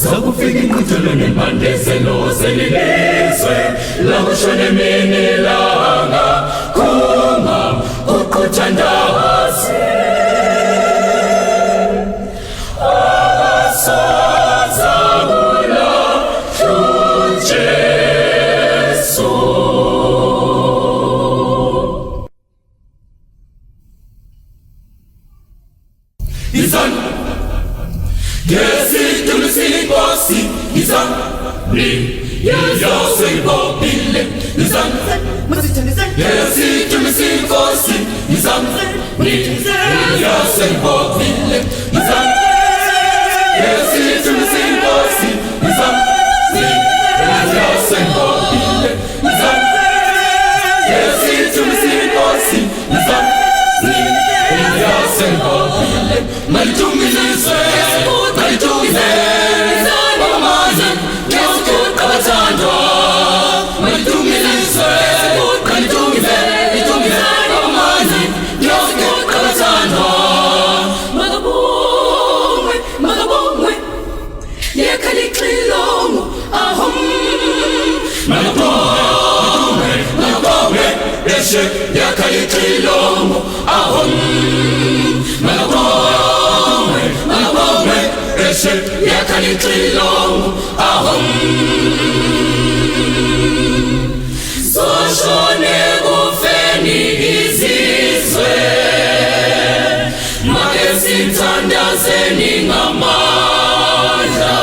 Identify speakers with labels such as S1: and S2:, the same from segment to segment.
S1: Zakufika inqithelo nembandezelo zelilizwe lakushone mini langa khunga kuquthandaze abasazakula uJesu. Izan Ngesidumisi inkosi Izan Yasebobile Izan Ngesidumisi inkosi Izan Yasebobile Izan Ngesidumisi inkosi Izan Yasebobile Izan Ngesidumisi inkosi Izan Yasebobile Malitungiliswe Malitungile Bamazwe Ngesukuqabathandwa Malitungiliswe Malitungile Litungile Bamazwe Ngesukuqabathandwa
S2: Makabongwe, makabongwe, yekhalixilongo, ahom.
S1: Makabongwe, makabongwe, eshe yakhalixilongo, ahom. Makabongwe, makabongwe, eshe yakhalixilongo, ahom.
S2: Zoshone kufeni izizwe, make sithandazeni ngamandla.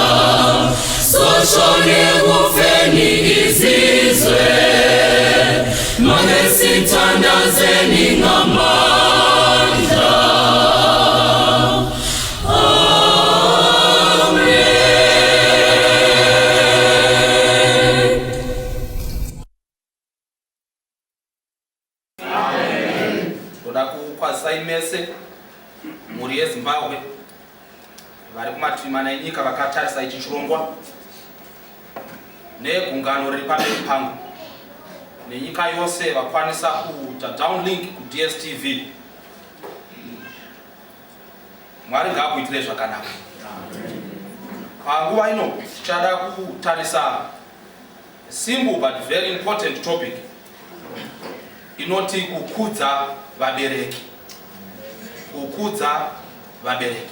S2: Soshone kufeni izizwe, make sithandazeni ngamandla. Amen.
S3: Ndoda kukwazisai mese mhuri yeZimbabwe vari kumativi mana enyika vakatarisa ichi chirongwa negungano riri pamberi pangu nenyika yose vakwanisa kuita downlink kuDSTV. Mwari ngaakuitire zvakanaka. Panguva ino tichada kutarisa simple but very important topic inoti kukudza vabereki. Kukudza vabereki.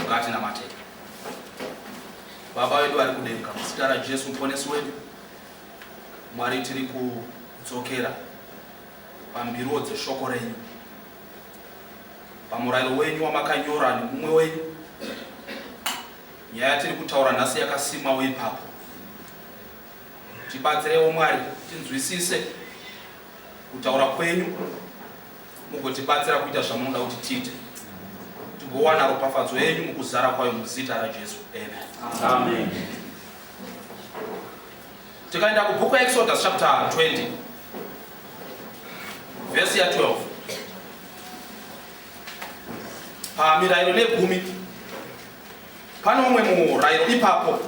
S3: Ngatinamatei. Baba vedu vari kudenga, muzita raJesu muponesi wedu, Mwari, tiri kudzokera pambiro dzeshoko renyu, pamurayiro wenyu wamakanyora nemumwe wenyu. Nyaya yatiri kutaura nhasi yakasimwawo ipapo. Tibatsirewo Mwari, tinzwisise kutaura kwenyu, mugotibatsira kuita zvamunoda kuti tiite, tigowana ropafadzo yenyu mukuzara kwayo, muzita raJesu, amen.
S4: Amen.
S3: Tikaenda kubhuku yaExodus chapter 20 vhesi ya12, pamirayiro negumi pane umwe murayiro ipapo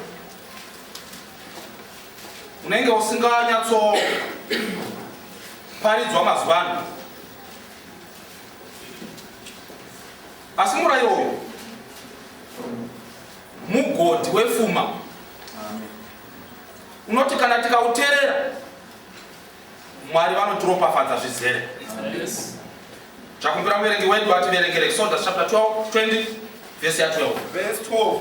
S3: unenge usinganyatsoparidzwa mazuva ano, asi murayiro uyu mugodhi wefuma unoti kana tikauteerera, Mwari vanotiropafadza zvizere. Chakumbira muverengi wedu ativerengere Exodus chapter 12 20 vhesi ya12.
S5: Verse 12.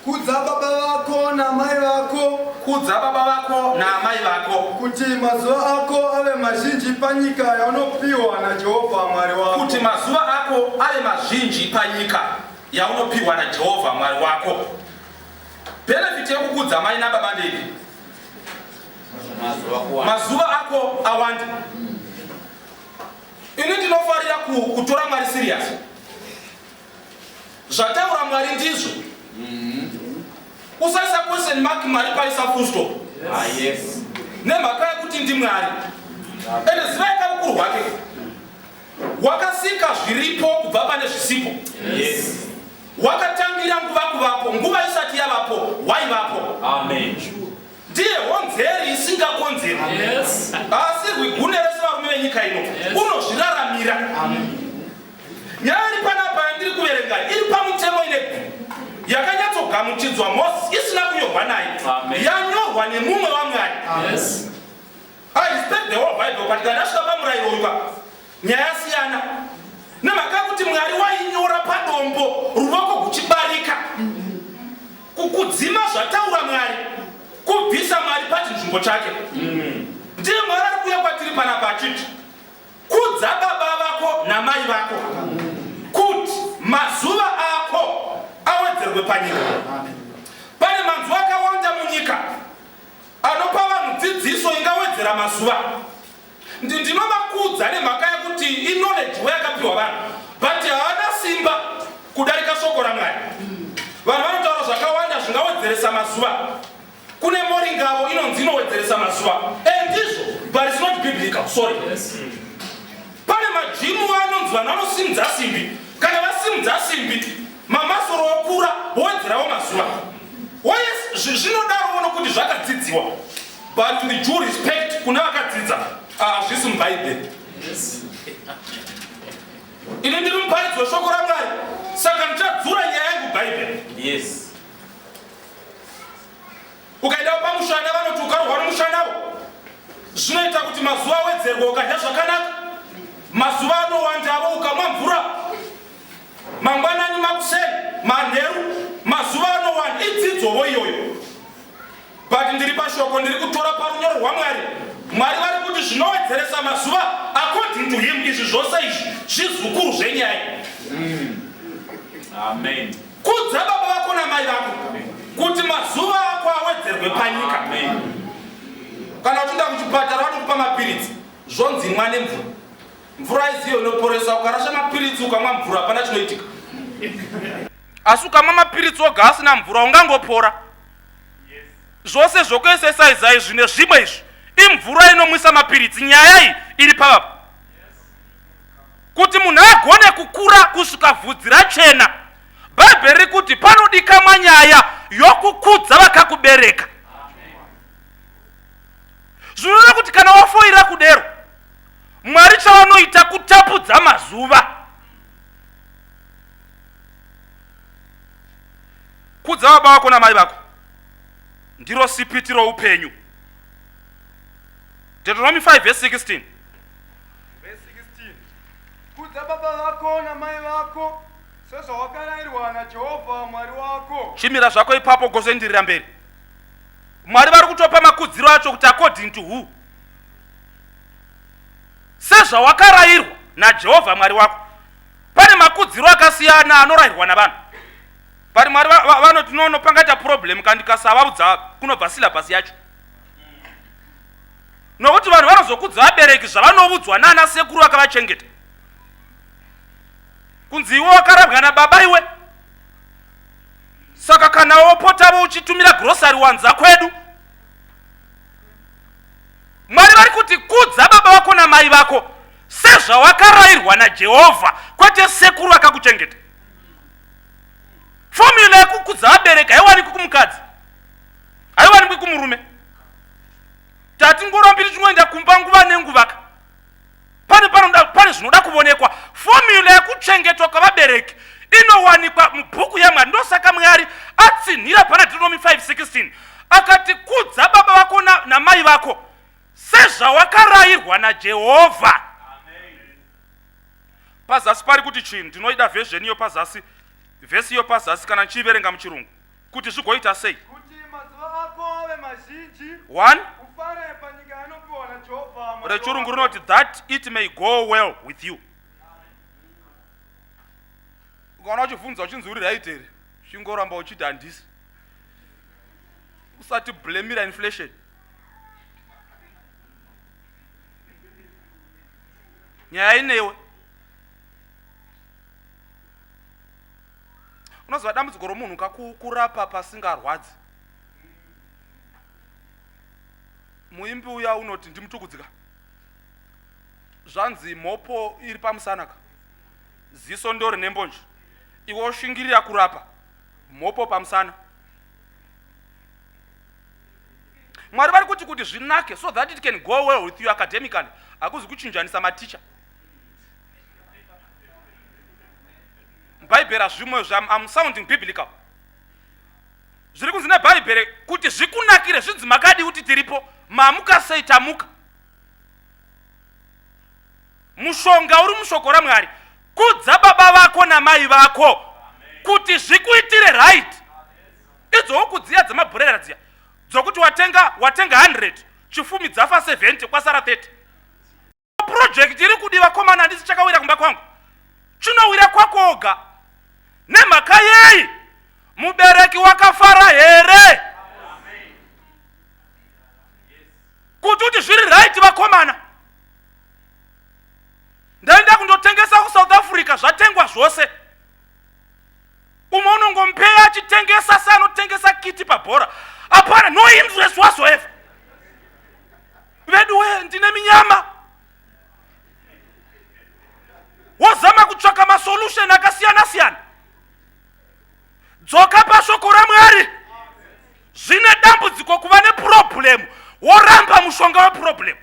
S5: Kudza baba vako namai vako,
S3: Kudza baba vako naamai vako,
S5: kuti mazuva ako ave mazhinji panyika yaunopiwa naJehovha Mwari wako.
S3: Kuti mazuva ako ave mazhinji panyika yaunopiwa naJehovha Mwari wako. Benefit yekukudza mai nababa ndeipi? Mazuva ako awanda. Ini ndinofarira kutora Mwari serious. Zvataura Mwari ndizvo. Usaisa question mark, Mwari paisa full stop.
S4: Ah, yes.
S3: Nemhaka yekuti ndiMwari. Ende zivai kaukuru hwake. Wakasika zviripo kubva pane zvisipo.
S1: Yes.
S3: Wakatangira nguva kuvapo, nguva isati yavapo, waivapo.
S1: Amen.
S3: Ndiye honzeri isingakonzeri.
S1: Yes.
S3: Haasirwi gune rese varume venyika ino.
S1: Yes.
S3: Unozviraramira. Nyaya iri panapa yandiri kuverenga iri pamutemo ine yakanyatsogamuchidzwa Moses isina kunyorwa naye.
S1: Amen.
S3: Yanyorwa nemumwe waMwari.
S1: Yes.
S3: I respect the whole Bible, but kana ndasvika pamurayiro uyu pa nyaya yasiyana. Nemhaka yekuti Mwari wainyora padombo ruvoko guchibarika. Kukudzima zvataura Mwari, kubvisa Mwari pachinzvimbo chake. Ndiye Mwari ari kuuya kwatiri panapa achiti, kudza baba vako namai vako kuti mazuva ako awedzerwe panyika. Pane manzwi akawanda munyika anopa vanhu dzidziso ingawedzera mazuva. Ndinovakudza nemhaka yekuti iknowledge yakapiwa vanhu, but haana simba kudarika shoko raMwari. Vanhu vanotaura zvakawanda zvingawedzeresa mazuva. Kune moringavo inonzi inowedzeresa mazuva, and ndizvo, but it's not biblical, sorry.
S1: Yes.
S3: Pane majimu anonzi vanhu vanosimudza simbi, kana vasimudza simbi mamasoro okura wowedzerawo mazuva. Oh yes, zvinodarowo nokuti zvakadzidziwa, but with due respect kuna vakadzidza, hazvisi muBhaibheri.
S1: Yes.
S3: Ini ndiri muparidzi weshoko raMwari, saka ndichadzura nyaya yangu Bhaibheri.
S1: Yes.
S3: Ukaendawo pamushana vanoti ukarohwa nomushanawo zvinoita kuti mazuva awedzerwe ukadya zvakanaka. Mazuva anowandavo ukamwa mvura mangwanani, makuseni, manheru, mazuva anowanda. Idzidzowo iyoyo. But ndiri pashoko, ndiri kutora parunyoro rwaMwari. Mwari vari kuti zvinowedzeresa mazuva according to him. Izvi zvose izvi zvizukuru zvenyaya.
S1: Amen.
S3: Kudza baba vako namai vako kuti mazuva ako awedzerwe panyika.
S1: Amen.
S3: Kana uchienda kuchipatara vanokupa mapiritsi, zvonzi imwa nemvura. Mvura iziyo inoporesa. Ukarasha mapiritsi ukamwa mvura hapana chinoitika. Asi ukamwa mapiritsi oga asina mvura ungangopora. Zvose zvokuexercise izvi nezvimwe izvi imvura inomwisa mapiritsi. Nyaya iyi iri pavapa kuti munhu agone kukura kusvika vhudzi rachena. Bhaibheri riri kuti panodikamwa nyaya yokukudza vakakubereka. Zvinoreva kuti kana wafoira kudero, Mwari chavanoita kutapudza mazuva. Kudza baba vako namai vako ndiro sipiti roupenyu. Deuteronomy 5 verse 16.
S5: Verse 16. Kudza baba vako namai vako sezvawakarayirwa naJehovha Mwari wako.
S3: Chimira zvako ipapo gozoendirira mberi. Mwari vari kutopa makudziro acho kuti according to who? Sezvawakarayirwa naJehovha Mwari wako. Pane makudziro akasiyana anorayirwa navanhu. But Mwari vanoti no, pangaita problem kana ndikasavaudza kunobva syllabus yacho. Nokuti vanhu vanozokudza vabereki zvavanoudzwa nana sekuru vakavachengeta. Kunzi iwe wakarabwa nababa iwe, saka kana wopotavo uchitumira grocery wanza kwedu. Mwari vari kuti kudza baba vako namai vako sezvawakarayirwa naJehovha, kwete sekuru vakakuchengeta. Formula yekukudza vabereki haiwanikwi kumukadzi, haiwanikwi kumurume. Tatingorambiri tingoenda kumba nguva nenguva ka. Pane panoda, pane zvinoda kuvonekwa. Formula yekuchengetwa kwavabereki inowanikwa mubhuku yaMwari. Ndosaka Mwari atsinhira pana Deuteronomy 5:16 akati kudza baba vako namai vako sezvawakarayirwa naJehovha. Pazasi pari kuti chii? Ndinoida version iyo pazasi, vhesi iyo pazasi kana ndichiiverenga muchirungu kuti zvigoita sei?
S5: Kuti mazuva ako ave mazhinji,
S3: 1
S5: ufare panyika yanopiwa naJehovha Mwari
S3: rechirungu
S5: wako.
S3: rinoti that it may go well with you. Ukaona uchibvunza uchinzi uri right here, chingoramba uchiti handisi. Usati blamira inflation. Nyaya inewe. Unoziva dambudziko romunhu kurapa pasingarwadzi. Muimbi uya unoti ndimutukudzika. Zvanzi mhopo iri pamusana ka. Ziso ndorine mbonje. Iwe woshingirira kurapa mhopo pamusana. Mwari vari kuti kuti zvinake so that it can go well with you academically. Hakuzi kuchinjanisa maticha. Bhaibheri hazvimwe zva I'm sounding biblical. Zviri kunzi neBhaibheri kuti zvikunakire zvinzi makadii kuti tiripo mamuka sei tamuka. Mushonga uri mushoko raMwari. Kudza baba vako namai vako kuti zvikuitire right. Idzo huku dziya dzemabhurera dziya dzokuti watenga watenga 100 chifumi dzafa 70 kwasara 30. Project iri kudiwa komana handisi chakawira kumba kwangu. Chinowira kwako oga. Nemhaka yei? Mubereki wakafara here? Kuti uti zviri right vakomana. Ndaenda kundotengesa kuSouth Africa zvatengwa zvose. Umwe unongompeya achitengesa seanotengesa kiti pabhora. Hapana no interest whatsoever. Veduwe ndine minyama. Wozama kutsvaka masolution akasiyana siyana. Dzoka pashoko raMwari. Zvine dambudziko kuva neproblem woramba mushonga weproblem.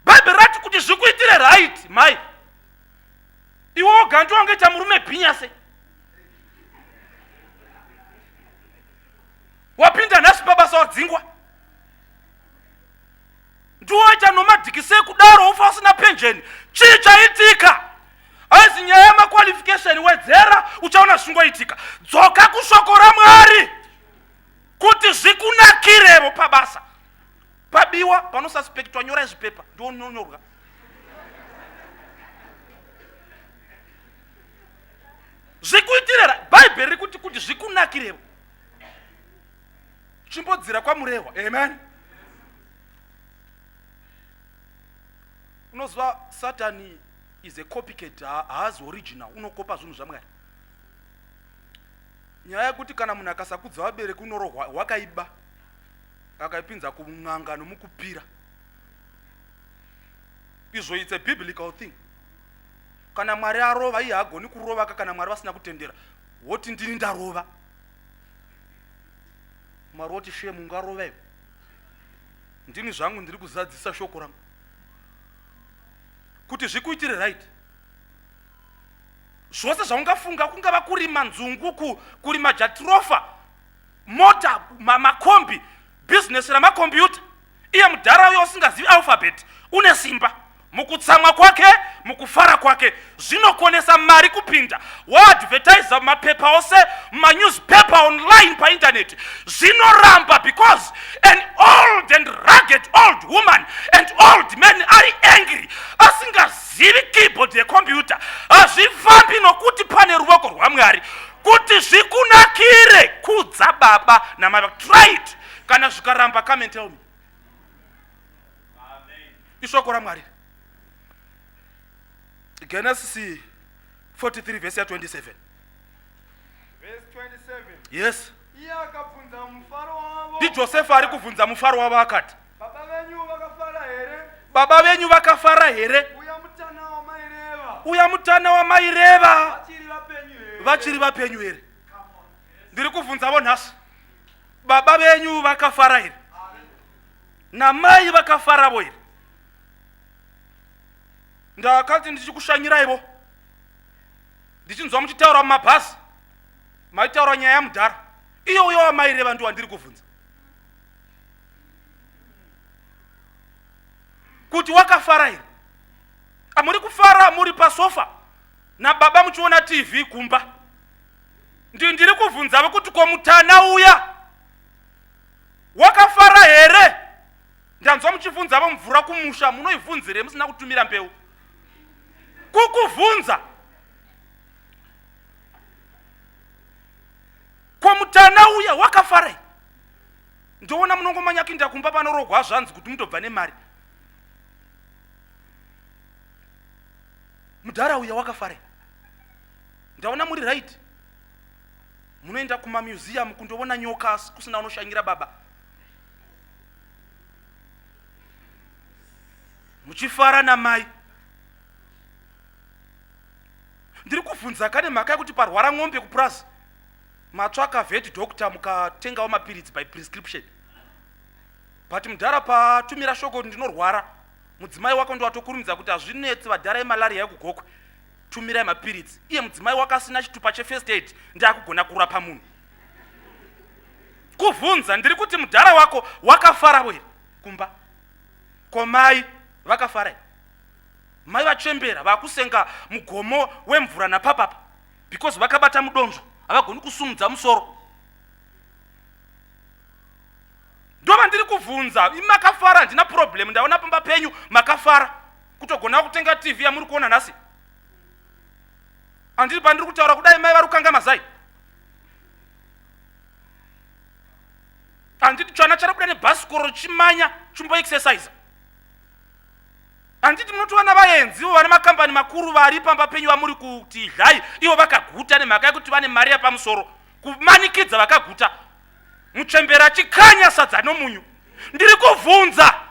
S3: Bhaibheri rati kuti zvikuitire right mai. Iwe woga ndiwe wangaita murume bhinya sei? Wapinda nhasi pabasa wadzingwa. Ndiwe waita nomadhiki sei kudaro ufa usina penjeni. Chii chaitika? Haizi nyaya yemaqualification wedzera uchaona zvingoitika. Dzoka kushoko raMwari kuti zvikunakirevo pabasa. Pabiwa panosuspectwa nyorai zvipepa ndiwo unonyorwa. Zvikuitirera Bhaibheri riri kuti kuti zvikunakirevo. Chimbodzira kwamurehwa. Amen. Unoziva Satani is a copycat, haazi original, unokopa zvinhu zvaMwari. Nyaya yekuti kana munhu akasakudza vabereki unorohwa wakaiba akaipinza kun'anga nomukupira. Izvo it's a biblical thing. Kana Mwari arova iye haagoni kurovaka kana Mwari vasina kutendera. Woti ndini ndarova. Mwari woti shame ungarova iwe. Ndini zvangu ndiri kuzadzisa shoko rangu. Kuti zvikuitire right. Zvose zvaungafunga kungava kurima nzungu, kurima jatirofa, mota, makombi, business ramakombiyuta. Iye mudhara uyo usingazivi alphabet une simba mukutsamwa kwake mukufara kwake zvinokonesa mari kupinda waadvertisa mapepa ose manewspaper online painternet zvinoramba because an old and rugged old woman and old man ari angry asingazivi keyboard yecomputer hazvifambi nokuti pane ruvoko rwamwari kuti zvikunakire kudza baba namai try it kana zvikaramba come and tell me ishoko ramwari genesis 43 vhesi ya 27
S5: Verse 27.
S3: Yes.
S5: Iye akabvunza mufaro wavo.
S3: NdiJosefa ari kubvunza mufaro wavo akati.
S5: Baba venyu vakafara here?
S3: Baba venyu vakafara here?
S5: Uya mutana wamaireva.
S3: Uya mutana wamaireva.
S5: Vachiri vapenyu here?
S3: Vachiri vapenyu here? Ndiri kubvunzavo nhasi. Baba venyu vakafara here? Namai vakafaravo here? Ndakati ndichikushanyiraivo ndichinzwa muchitaura mumabhazi maitaura nyaya yamudhara iyo uyo wamaireva ndiwo wandiri kuvhunza kuti wakafara here amuri kufara muri pasofa nababa muchiona tv kumba Ndi, ndiri kuvhunzavo kuti ko mutana uya wakafara here ndanzwa muchivhunzavo mvura kumusha munoivhunzire musina kutumira mbeu kukuvhunza ko mutana uya wakafara here ndoona munongomanya kuinda kumba panorogwa zvanzi kuti mutobva nemari mudhara uya wakafara here Ndaona muri right. Munoenda kuma museum kundoona nyoka asi kusina unoshanyira baba. Muchifara namai. Ndiri kuvhunza kane mhaka yekuti parwara ng'ombe kupurazi matsvaka vet doctor mukatengawo mapiritsi by prescription. But mudhara patumira shoko kuti ndinorwara, mudzimai wako ndowatokurumidza kuti hazvinetsi vadhara yemalaria yekugokwe tumirai mapiritsi. Iye mudzimai wako asina chitupa chefirst aid ndaakugona kurapa munhu. Kuvhunza ndiri kuti mudhara wako wakafarawo here kumba? Ko mai vakafara here? Mai vachembera vakusenga mugomo wemvura napapapa because vakabata mudonzvo havagoni kusumudza musoro. Ndovandiri kuvhunza, makafara handina problem, ndaona pamba penyu makafara kutogona kutenga TV yamuri kuona nhasi. Andiri pandiri kutaura kudai mai vari kukanga mazai. Handiti chana charabuda nebhasikoro chimanya chimbo exercise. Handiti munotowana vaenzi ivo vane makambani makuru vari pamba penyu vamuri kuti idlai ivo vakaguta nemhaka yekuti vane mari yapamusoro kumanikidza vakaguta muchembere achikanya sadza nomunyu. Ndiri kuvhunza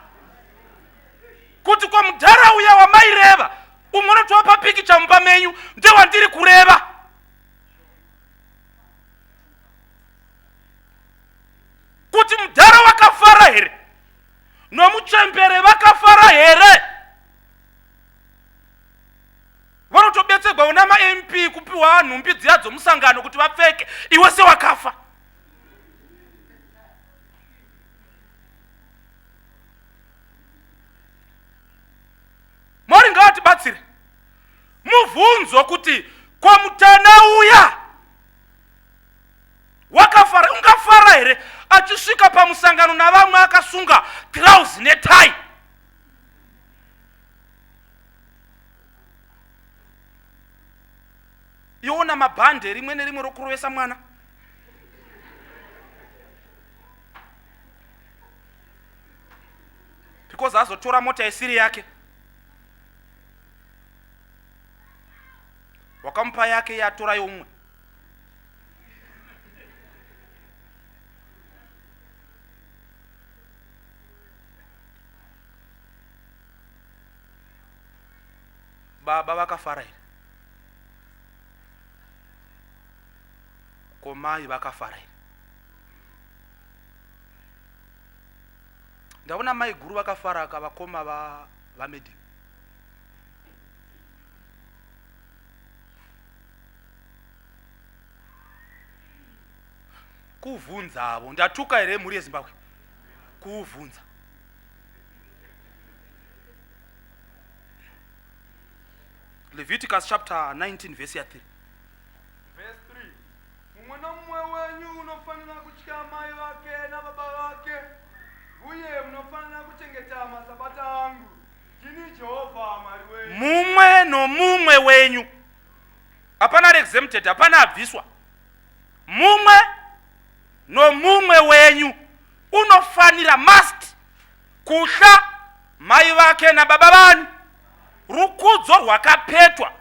S3: kuti ko mudhara uya wamaireva umwe unotova papikicha mumba menyu ndewandiri kureva. Kuti mudhara wakafara here nomuchembere vakafara here? Vanotobetsegwa una maMP kupiwa nhumbi dziya dzomusangano kuti vapfeke, iwe sewakafa. Mwari ngaatibatsire. Mubvunzo kuti kwamutana uya wakafara, ungafara here achisvika pamusangano navamwe akasunga trouse netai? Yoona mabhande rimwe nerimwe rokurovesa mwana. Because azotora mota isiri yake. Wakamupa yake yatora youmwe. Baba vakafara here? Ko mai vakafara here? Ndaona mai guru vakafara ka vakoma va vamedi. Kuvhunzavo ndatuka here mhuri yeZimbabwe? Kuvhunza. Leviticus chapter 19 verse ya 3.
S5: Verse 3. Mumwe nomumwe wenyu unofanira kutya mai vake nababa vake, uye munofanira kuchengeta masabata angu. Ndini Jehovha Mwari wenyu.
S3: Mumwe nomumwe wenyu, hapana ari exempted, hapana abviswa. Mumwe nomumwe wenyu unofanira, must, kutya mai vake nababa vani. Rukudzo rwakapetwa.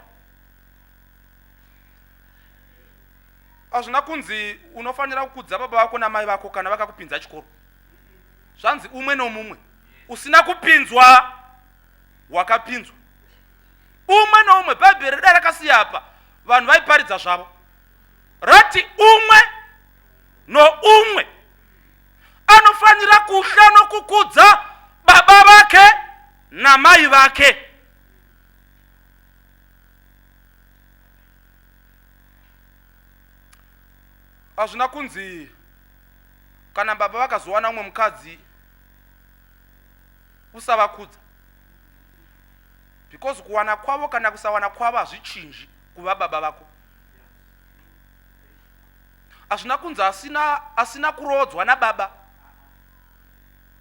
S3: Hazvina kunzi unofanira kukudza baba vako namai vako kana vakakupinza chikoro. Zvanzi umwe nomumwe usina kupinzwa wakapinzwa. Umwe noumwe, Bhaibheri rida rakasiya apa vanhu vaiparidza zvavo. Rati umwe noumwe anofanira kuhla nokukudza baba vake namai vake. Hazvina kunzi kana baba vakazowana umwe mukadzi usavakudza, because kuwana kwavo kana kusawana kwavo hazvichinji kuva baba vako. Hazvina kunzi asina kuroodzwa nababa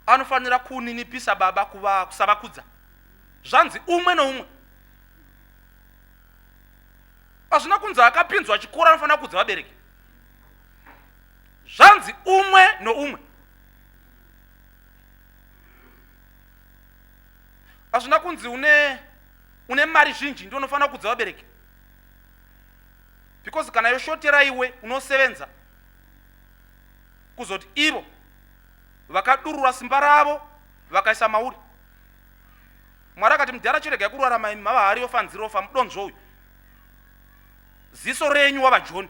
S3: anofanira kuninipisa baba kuva kusavakudza. Zvanzi umwe noumwe. Hazvina kunzi akapinzwa chikoro anofanira kukudza vabereki. Zvanzi umwe noumwe. Hazvina kunzi une mari zhinji ndiwo unofanira kukudza vabereki, because kana yoshotera iwe unosevenza kuzoti ivo vakadurura simba ravo vakaisa mauri. Mwari akati mudhara chiregai kurarama imi mava hari yofa nzirofa mudonzvo uyu. Ziso renyu wava John.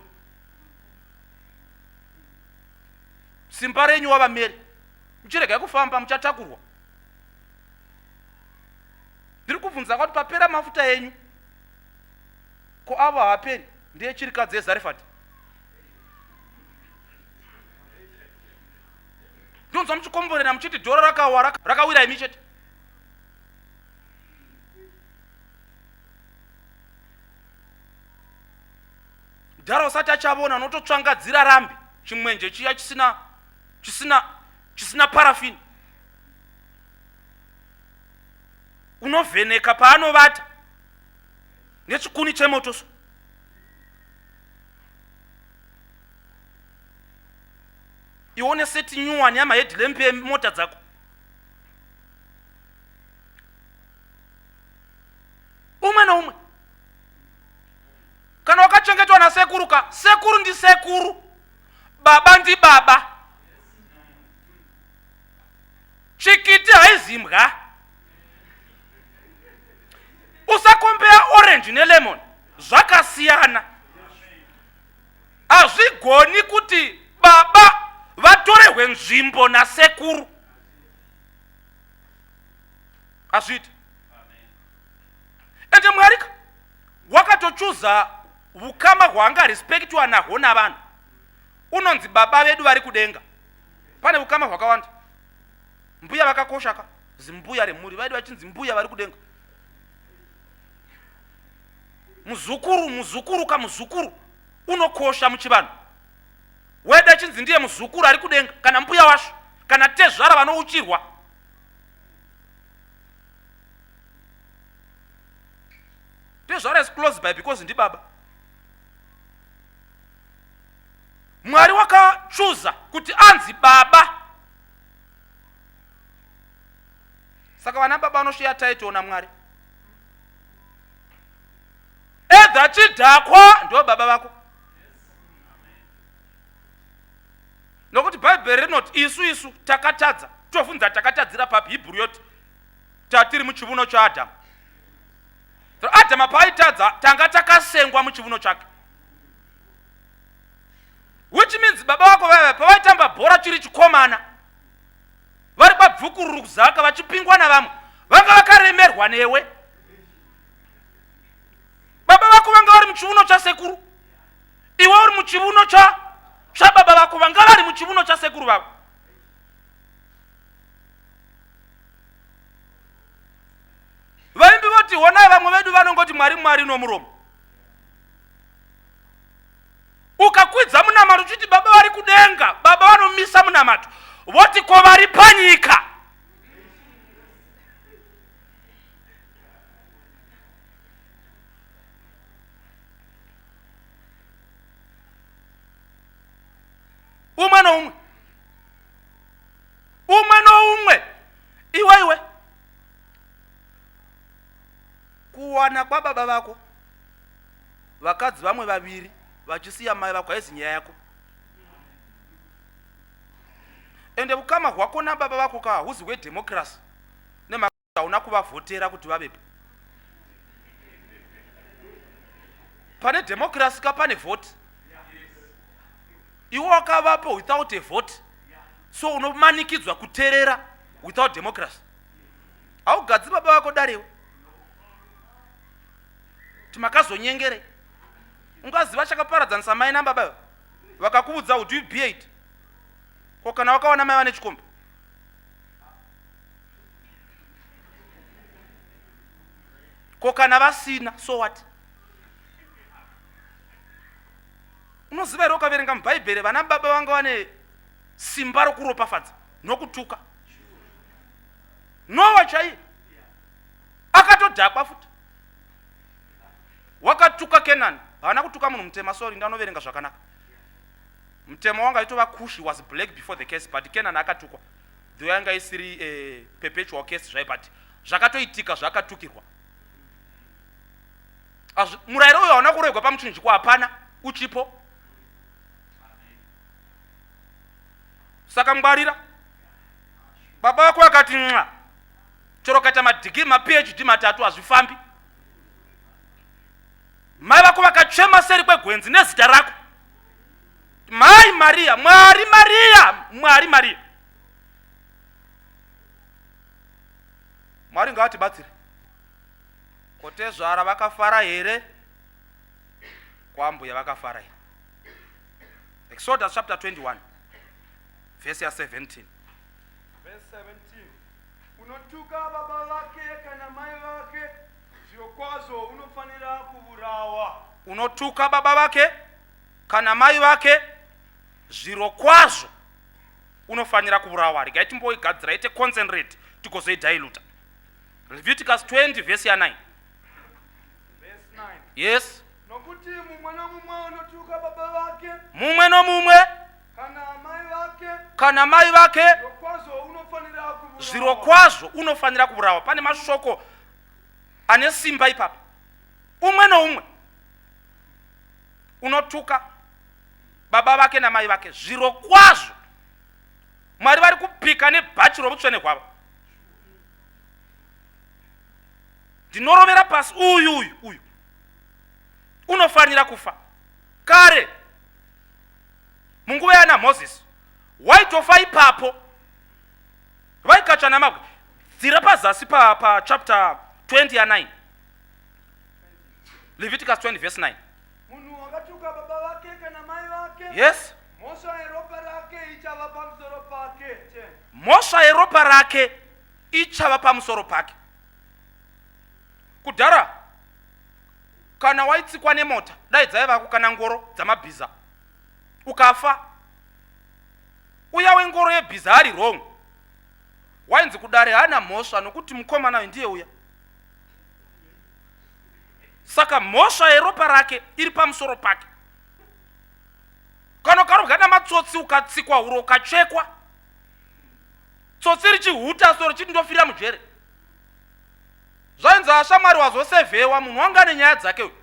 S3: Simba renyu wava Mary. Muchiregai kufamba muchatakurwa. Ndiri kubvunza kwati papera mafuta enyu. Ko avo haaperi ndiye chirikadzi yeZarefati. Ndonzwa muchikomborera muchiti dhora rakawa rakawira imi chete. Mudhara usati achavona unototsvangadzira rambi chimwenje chiya chisina chisina chisina parafini. Unovheneka paanovata nechikuni chemoto so. Ione seti nyuwani yamahedhilempi emota dzako. Umwe noumwe kana wakachengetwa nasekuru ka sekuru ndisekuru baba ndibaba chikiti haizimbwa usakombeya orange nelemon zvakasiyana hazvigoni kuti baba vatorerwe nzvimbo nasekuru hazviiti ende mwarika wakatochuza ukama hwaangarespektiwa nahwo navanhu unonzi baba vedu vari kudenga pane ukama hwakawanda mbuya vakakosha ka zimbuya remhuri vaidi vachinzi mbuya vari kudenga muzukuru muzukuru ka muzukuru unokosha muchivanhu weda chinzi ndiye muzukuru ari kudenga kana mbuya washo kana tezvara vanouchirwa tezvara is close by because ndibaba mwari wakachuza kuti anzi baba saka vana baba vanoshiya title namwari edha chidhakwa ndo baba vako nokuti bhaibheri rinoti isu isu takatadza tofunza takatadzira papi hibhuru yoti tatiri muchivuno chaadhamu so adhama paaitadza tanga takasengwa muchivuno chake which means baba vako vaiva pavaitamba bhora chiri chikomana vari pabvukururu kuzaka vachipingwa navamwe vanga vakaremerwa newe baba vako vanga vari muchivuno chasekuru iwe uri muchivuno cha chababa vako vanga vari muchivuno chasekuru vavo vaimbi voti honai vamwe vedu vanongoti mwari mwari nomuromo ukakwidza munamato uchiti baba vari kudenga baba vanomisa munamato voti ko vari panyika umwe noumwe umwe noumwe iwe iwe kuwana kwababa vako vakadzi vamwe vaviri vachisiya mai vako haizi nyaya yako ende ukama hwako nababa vako ka huzi hwedhemokirasi nemhaka hauna kuvavhotera kuti vavepo pane dhemokirasi ka pane vhoti iwe wakavapo without a vote so unomanikidzwa kuterera without democracy haugadzi baba vako darewo kuti makazonyengerei ungaziva chakaparadzanisa mai nababa vakakuudza would you be it ko kana wakawana mai vane chikomba ko kana vasina so what unoziva here ukaverenga mubhaibheri vana baba vanga vane simba rokuropafadza nokutuka nowa chaiye akatodhakwa futi wakatuka kenani haana kutuka munhu mutema sorry ndanoverenga zvakanaka mutema wanga aitova kushi was black before the case but kenani akatukwa though yanga isiri eh, perpetual case zvayo but zvakatoitika zvakatukirwa murayiro uyo hauna kuregwa pamuchinjikwa hapana uchipo saka ngwarira baba vako vakati nxa Chero ukaita madegree maPhD matatu hazvifambi. Mai vako vakachema seri kwegwenzi nezita rako. Mai Maria, Mwari Maria, Mwari Maria. Mwari ngaatibatsire. Kotezvara vakafara here? Kwambuya vakafara here? Exodus chapter 21 verse ya 17.
S5: Verse 17. Unotuka baba vake kana mai vake, zvirokwazvo unofanira kuvurawa.
S3: Unotuka baba vake kana mai vake, zvirokwazvo unofanira kuvurawa. Regai timboigadzira ite concentrate tigozoidiluta. Leviticus 20 verse ya 9.
S5: Verse 9.
S3: Yes.
S5: Nokuti mumwe nomumwe unotuka baba vake
S3: Mumwe nomumwe
S5: kana amai vake,
S3: kana mai vake
S5: zvirokwazvo unofanira kuvurawa.
S3: Zvirokwazvo unofanira kuvurawa. Pane mashoko ane simba ipapa. Umwe noumwe unotuka baba vake namai vake, zvirokwazvo Mwari vari kupika nebhachi rovutsvene hwavo. Ndinorovera pasi uyu uyu uyu unofanira kufa. Kare munguva yana Mozisi waitofa ipapo, vaikatsva namabwe. Dzira pazasi pa, pa chapter 20 ya 9 Leviticus 20 verse 9.
S5: Munhu wakatuka baba vake kana mai vake,
S3: Yes.
S5: mhosva yeropa rake ichava pamusoro pake. 10.
S3: Mhosva yeropa rake ichava pamusoro pake. Kudhara kana waitsikwa nemota, dai dzaivako kana ngoro dzamabhiza, ukafa, uya wengoro yebhiza ari wrong, wainzi kudare haana mhosva nokuti mukomana uyu ndiye uya. Saka mhosva yeropa rake iri pamusoro pake. Kana ukarobwa namatsotsi ukatsikwa huro ukachekwa, tsotsi richihuta so richiti ndofira mujere, zvainzi ashamwari wazosevhewa, munhu wanga ane nyaya dzake uyu,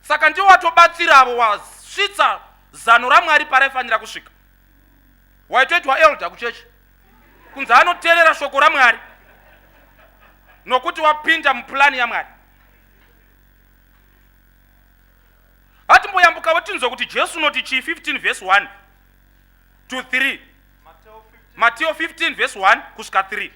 S3: saka ndiwo watobatsiravo, wasvitsa zano raMwari paraifanira kusvika. Waitoitwa elder kuchechi kunzi anoteerera shoko raMwari nokuti wapinda mupulani yaMwari. Hatimboyambukawo tinzwe kuti Jesu unoti chii 15 verse 1 to 3.
S5: Mateo 15.
S3: Mateo 15 verse 1 kusvika 3.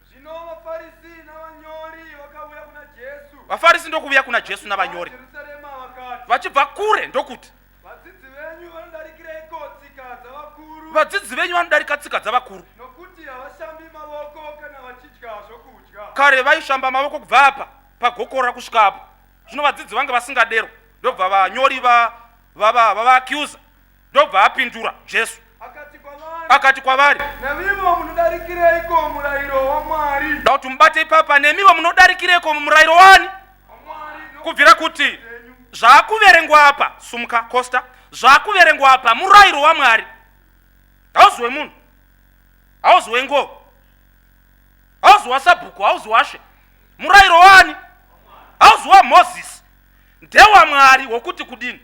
S5: Zvino vaFarisi navanyori vakauya kuna Jesu.
S3: VaFarisi ndokuuya kuna Jesu navanyori
S5: Jerusarema vakati,
S3: vachibva kure ndokuti,
S5: vadzidzi venyu vanodarikireiko tsika dzavakuru?
S3: Vadzidzi venyu vanodarika tsika dzavakuru.
S5: Nokuti havashambi mavoko kana vachidya zvokudya.
S3: Kare vaishamba mavoko kubva apa pagokora kusvika apo. Zvino vadzidzi vange vasingadero, ndobva vanyori vavaacusa, ndobva apindura Jesu
S5: Akati kwavari,
S3: akati kwavari,
S5: nemivo munodarikireiko murayiro waMwari?
S3: Da kuti mubate ipapa, nemivo munodarikireiko murayiro wani?
S5: WaMwari
S3: Kubvira kuti zvaakuverengwa apa, sumuka Costa, zvaakuverengwa apa murayiro waMwari. Hauzi wemunhu, hauzi wengoro, hauzi wasabhuku, hauzi washe. Murayiro wani? Hauzi waMozisi, ndewaMwari wokuti kudini?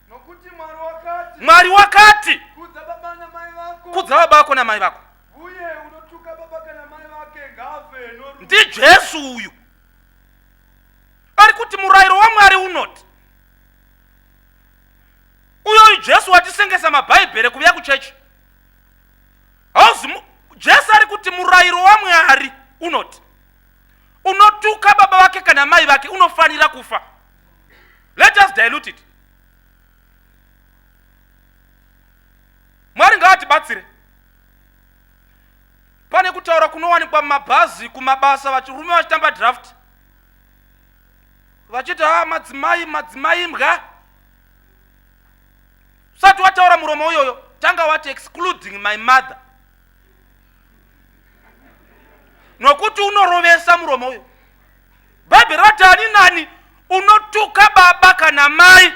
S5: Nokuti Mwari wakati,
S3: Mwari wakati,
S5: kudza baba namai vako,
S3: kudza baba vako namai vako.
S5: Uye unotuka baba kana mai vake ngaafe norufu.
S3: NdiJesu uyu ari kuti murayiro waMwari unoti. Uyoyu Jesu watisengesa mabhaibheri kuvuya kuchechi. Hauzi Jesu ari kuti murayiro waMwari unoti unotuka baba vake kana mai vake unofanira kufa. Let us dilute it. Mwari ngaatibatsire. Pane kutaura kunowanikwa mumabhazi, kumabasa, varume vachitamba draft vachiti ha madzimai, madzimai imbwa. Usati wataura muromo uyoyo, tanga wati excluding my mother, nokuti unorovesa muromo uyo. Bhaibheri rati ani nani unotuka baba kana mai.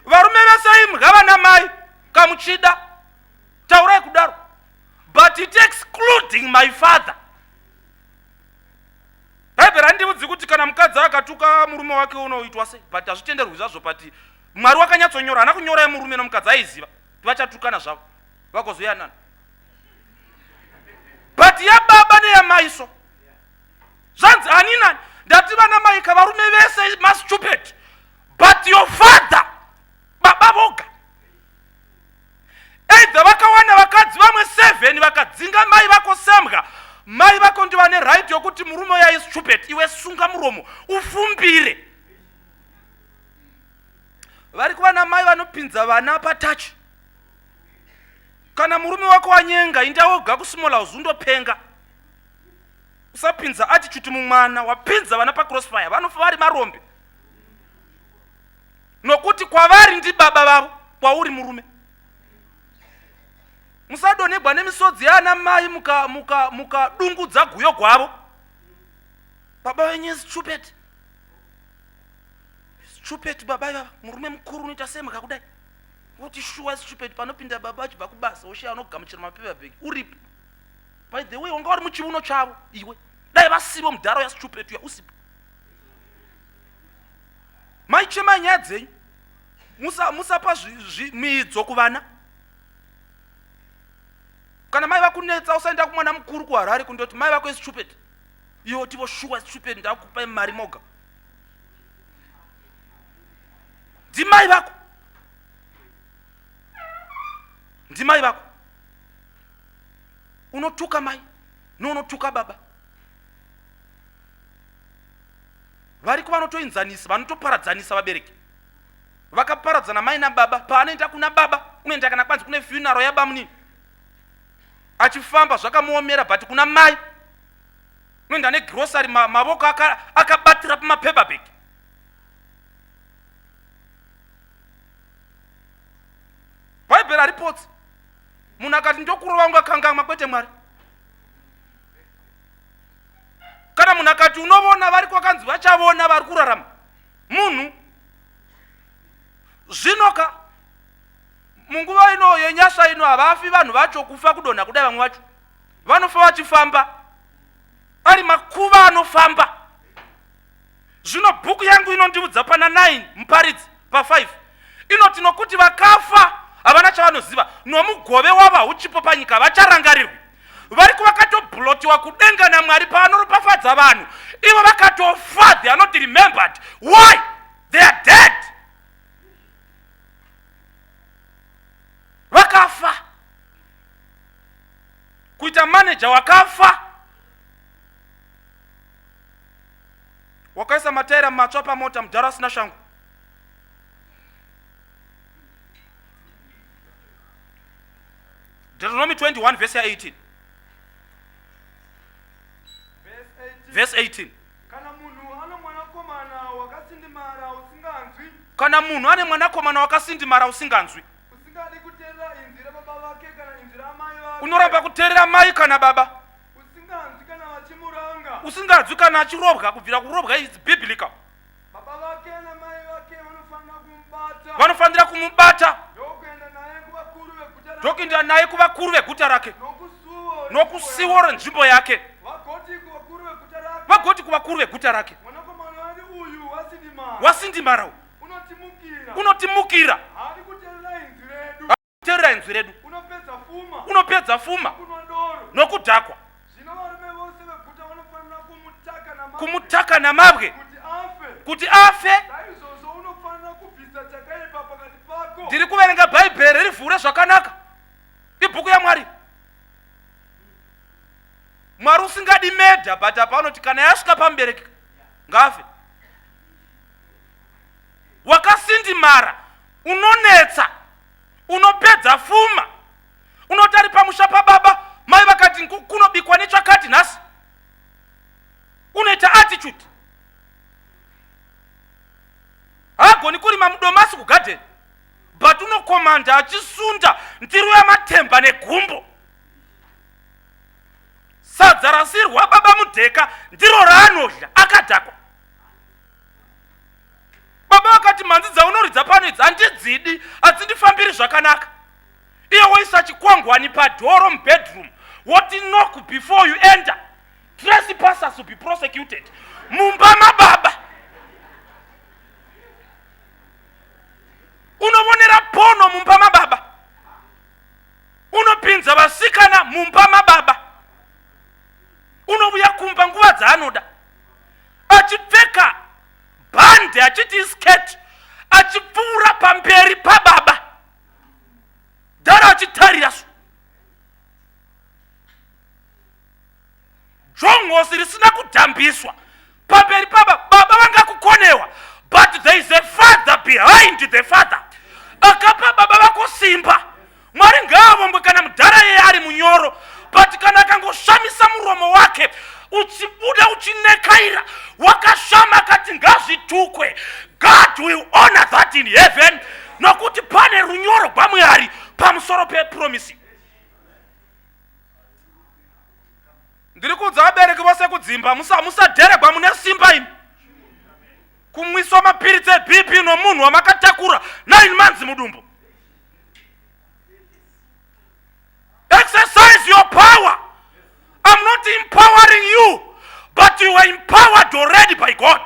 S3: Varume vese imbwa vana mai, kamuchida taurai kudaro, but it excluding my father. Bhaibheri handiudzi kuti kana mukadzi akatuka murume wake unoitwa sei, but hazvitenderwi zvazvo. But Mwari wakanyatsonyora, haana kunyora yemurume nomukadzi, aiziva kuti vachatukana zvavo vagozoyanana, but yababa neyamai so. Zvanzi ani nani ndati vana maika varume vese mastupid, but your father, baba voga. Either vakawana vakadzi vamwe 7 vakadzinga mai vako sembwa, mai vako ndivane right yokuti murume uya istupid, iwe sunga muromo ufumbire. Vari kuvana mai vanopinza vana patachi. Kana murume wako wanyenga, inda woga kusmall house undopenga. Usapinza attitude mumwana, wapinza vana pacrossfire, vanofa vari marombe. Nokuti kwavari ndibaba vavo, kwauri murume. Musadonhegwa nemisodzi yaana mai mukadungudza guyo gwavo. Baba venyu is stupid. Stupid baba ivava, murume mukuru unoita sei makakudai? Woti shuwa stupid, panopinda baba achibva kubasa, woshiya anogamuchira mapaper bag, uripo. By the way, wanga uri muchiuno chavo iwe. Dai vasivo mudhara uya stupid uya usipo. Mai chemai nyaya dzenyu. Musapa miidzo kuvana. Kana mai vakunetsa usaenda kumwana mukuru kuHarare kundoti mai vako stupid. Iwe utivo shuwa stupid, ndakupai mari moga. Ndimai vako. Ndimai vako. Unotuka mai nounotuka baba. Variko vanotoinzanisa, vanotoparadzanisa vabereki. Vakaparadzana mai nababa, paanoenda kuna baba unoenda kana kwanzi kune funeral yabamunini. Achifamba zvakamuomera, but kuna mai unoenda negrocery, mavoko akabatira pamapaper bag. Bhaibheri haripotsi. Munhu akati ndokurova ungakangamwa, kwete Mwari. Kana munhu akati unovona vari kwakanzi vachavona vari kurarama, munhu zvinoka munguva ino yenyasha ino havafi vanhu vacho kufa kudonha kudai, vamwe vacho vanofa vachifamba ari makuva anofamba. Zvino bhuku yangu inondiudza pana 9 Muparidzi pa5 inoti, nokuti vakafa havana chavanoziva, nomugove wavo hauchipo panyika, vacharangarirwa. Variko vakatobhulotiwa kudenga naMwari paanoropafadza vanhu, ivo vakatofa, they are not remembered. Why? They are dead. Vakafa. Kuita manager wakafa, wakaisa mataira matsva pamota, mudhara asina shangu. Deuteronomy 21 verse 18. Verse 18.
S5: Kana munhu ane mwanakomana wakasindimara usinganzwi,
S3: Kana munhu ane mwanakomana wakasindimara usinganzwi,
S5: usingadi kuteerera inzwi rababa vake kana inzwi ramai vake,
S3: unoramba kuteerera mai kana baba,
S5: usinganzwi kana vachimuranga,
S3: usinganzwi kana achirobwa, kubvira kurobwa is biblical.
S5: Baba vake namai vake vanofanira kumubata,
S3: vanofanira kumubata
S5: ndokuenda naye kuvakuru veguta rake,
S3: ndokuenda naye kuvakuru veguta rake,
S5: nokusuo
S3: nokusiwo renzvimbo yake,
S5: vagoti kuvakuru veguta rake,
S3: vagoti kuvakuru veguta rake,
S5: mwanakomana wedu uyu wasindimara,
S3: wasindimara uyu
S5: unotimukira,
S3: unotimukira,
S5: haadi kuteerera inzwi redu,
S3: teerera inzwi redu,
S5: unopedza fuma,
S3: unopedza fuma
S5: nokunwa doro.
S3: Nokudhakwa.
S5: Zvino varume vose veguta vanofanira kumutaka namabwe,
S3: kumutaka namabwe
S5: kuti afe.
S3: Kuti afe.
S5: Saizvozvo unofanira kubvisa chakaipa pakati pako.
S3: Ndiri kuverenga Bhaibheri, rivhure zvakanaka, ibhuku yaMwari. Mwari usingadi murder, but apa anoti kana yasvika pamubereki ngafe. Wakasindimara, unonetsa, unopedza fuma, unoti ari pamusha pababa, mai vakati kunobikwa nechakati nhasi, unoita attitude. Haagoni kurima mudomasi kugadheni, but unokomanda achisunda ndiro yamatemba negumbo. Sadza rasirwa baba mudheka ndiro raanodya akadhakwa. Baba vakati mhanzi dzaunoridza pano idzi handidzidi, hadzindifambiri zvakanaka. Iye woisa chikwangwani padhoro mubedroom, woti knock before you enter, trespassers will be prosecuted. Mumba mababa unovonera pono, mumba mababa unopinza vasikana, mumba mababa unovuya kumba nguva dzaanoda. Mabhande achiti iskirt achipfuura pamberi pababa. Dhara achitarira so. Jongosi risina kudhambiswa pamberi paba baba vangakukonewa but there is a father behind the father akapa baba vako simba. Mwari ngaavongwe kana mudhara yeye ari munyoro but kana akangoshamisa muromo wake uchibuda uchinekaira wakashama akati ngazvitukwe God will honor that in heaven nokuti pane runyoro gwamwari pamusoro pepromisi. Ndiri kuudza vabereki vose kudzimba musadheregwa mune simba imi. Kumwiswa mapiritsi eBP nomunhu wamakatakura 9 months mudumbu. Exercise your power. I'm not empowering you, but you were empowered already by God.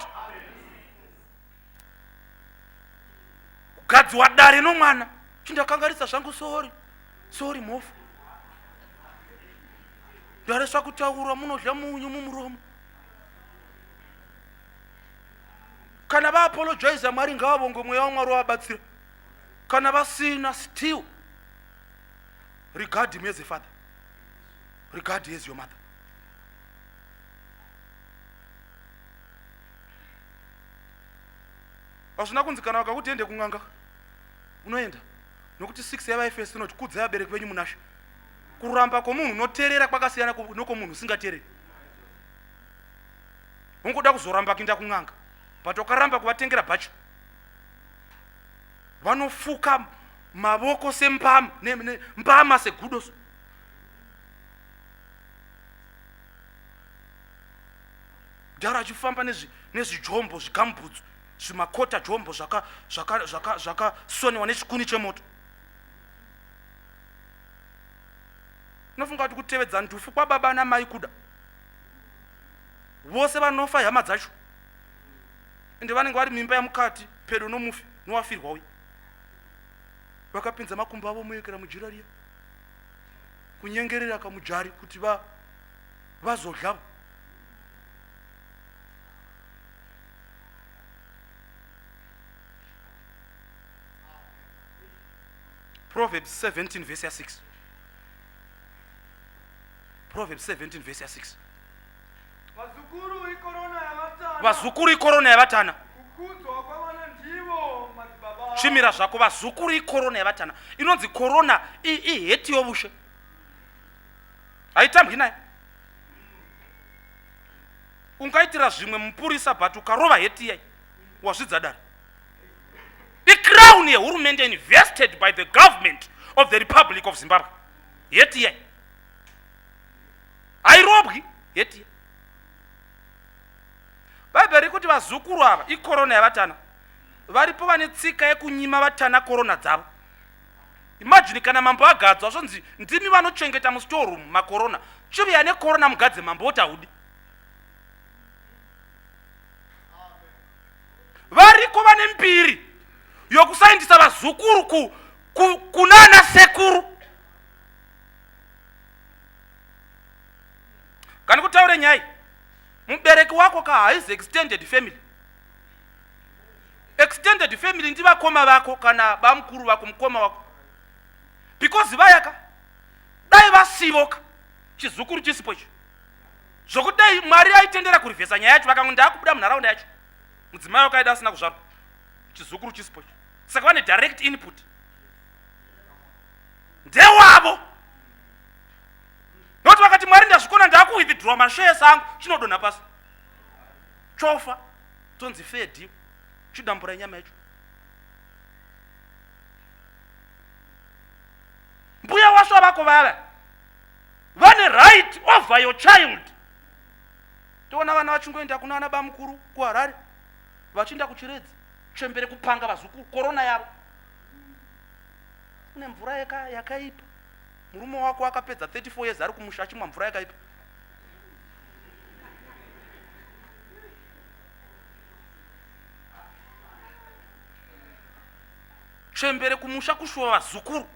S3: Kugadziwa dare nomwana chindakangarisa zvangu sorry sorry mhofu ndaresva kutaura munodya munyu mumuromo kana vaapologiza mwari ngavavongwe mweya wamwari wavabatsira kana vasina still regard him as a father regard as your mother hazvina kunzi kana vakakuti ende kun'anga unoenda nokuti 6 yavaefeso inoti kudzai vabereki venyu munashe kuramba kwomunhu unoterera kwakasiyana nokwomunhu usingatereri ungoda kuzoramba kuenda kun'anga but wakaramba kuvatengera bhachi vanofuka mavoko sembama mbama segudo so dhara achifamba nezvijombo zvigamubhutsu zvimakota jombo zvakasoniwa nechikuni chemoto unofunga kuti kutevedza ndufu kwababa namai kuda vose vanofa hama dzacho ende vanenge vari mimba yamukati pedo nomufi nowafirwa uya vakapinza makumbo avo moyekera mujira riya kunyengerera kamujari kuti va vazodlavo Proverbs 17 verse ya 6. Proverbs 17 verse ya 6.
S5: Vazukuru ikorona yavatana.
S3: Vazukuru ikorona yavatana.
S5: Kukudzwa kwavana ndivo madzibaba.
S3: Chimira zvako vazukuru ikorona yavatana. Inonzi korona iheti yovushe. Haitambwi naye. Ungaitira zvimwe mupurisa but ukarova heti iyai wazvidza dare. Icrown yehurumende invested by the government of the Republic of Zimbabwe. Heti iyai. Hairobwi heti. Bhaibheri rikuti vazukuru ava ikorona yavatana. Varipo vane tsika yekunyima vatana korona dzavo. Imagine kana mambo agadzwa zvonzi ndimi vanochengeta mustoreroom makorona. Chiviya nekorona mugadze mambo woti haudi. Variko vane mbiri yokusaindisa vazukuru ku, ku, kunana sekuru. Kana kutaure nyai mubereki wako ka haizi extended family. Extended family ndivakoma vako kana bamukuru vako mukoma wako because vayaka dai vasivoka chizukuru chisipo icho zvokuti dai mwari aitendera kurivhesa nyaya yacho vakango ndaakubuda munharaunda yacho mudzimai wako aida asina kuzvarwa chizukuru chisipo icho saka vane direct input ndewavo nokuti vakati mwari ndazvikona ndakuwithdraw mashares angu chinodonha pasi chofa tonzi fair deal chidambura nyama yacho mbuya waswa vako vava vane right over your child toona vana vachingoenda kuna ana bamukuru kuharare vachienda kuchiredzi chembere kupanga vazukuru korona yavo une mvura yakaipa murume wako akapedza 34 years ari kumusha achimwa mvura yakaipa chembere kumusha kushuva vazukuru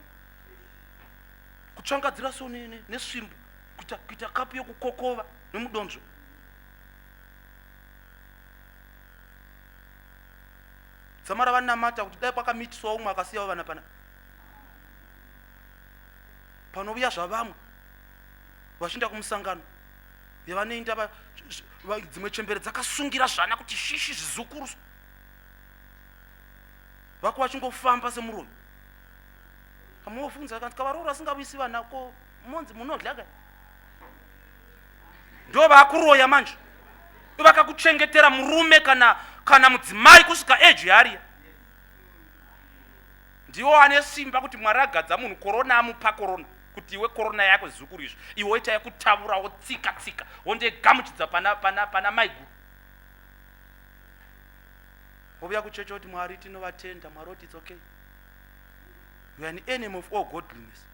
S3: kutsvangadzira so nesvimbo kuita, kuita kapu yekukokova nemudonzvo. Dzamara vanamata kuti dai kwakamitiswa umwe akasiyawo vana pana. Panovuya zvavamwe vachienda kumusangano yavanoenda dzimwe chembere dzakasungira zvana kuti shishi zvizukuru vako vachingofamba semuroyi. Kamunofunza kanzi kavaroora asingavuyisi vana ko monzi munodya ka ndo vakuroya manje vakakuchengetera murume kana kana mudzimai kusvika age yaariya ndiwo ane simba kuti mwari agadza munhu korona amupa korona kuti iwe korona yako zukuru izvo iwe oita yekutavura wotsika tsika wondegamuchidza pana pana pana maiguru wovuya kuchechi oti mwari tinovatenda mwari oti its okay you are an enemy of all godliness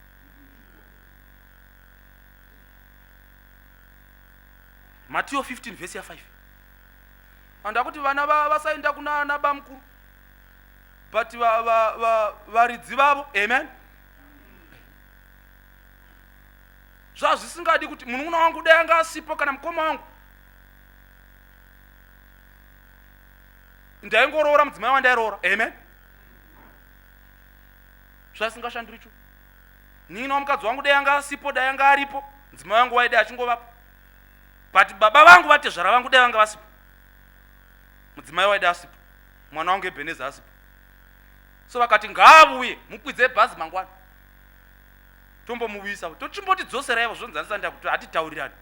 S3: Matiyo 15 vhesi ya 5 and akuti vana vasaenda kuna ana bamukuru but varidzi vavo amen zvazvisingadi kuti munun'una wangu dai anga asipo kana mukoma wangu ndaingoroora mudzimai wandairoora amen zvasingashandiri chu Nina wamukadzi wangu dai anga asipo dai anga aripo mudzimai wangu waidai achingovapo but baba vangu vatezvara vangu dai vanga vasipo mudzimai waida asipo mwana wangu ebeneza asipo so vakati ngaavuye mukwidze bhazi mangwana tombomuvuyisa tochimbotidzoseraivo zvonzanisa ndakuti hatitaurirani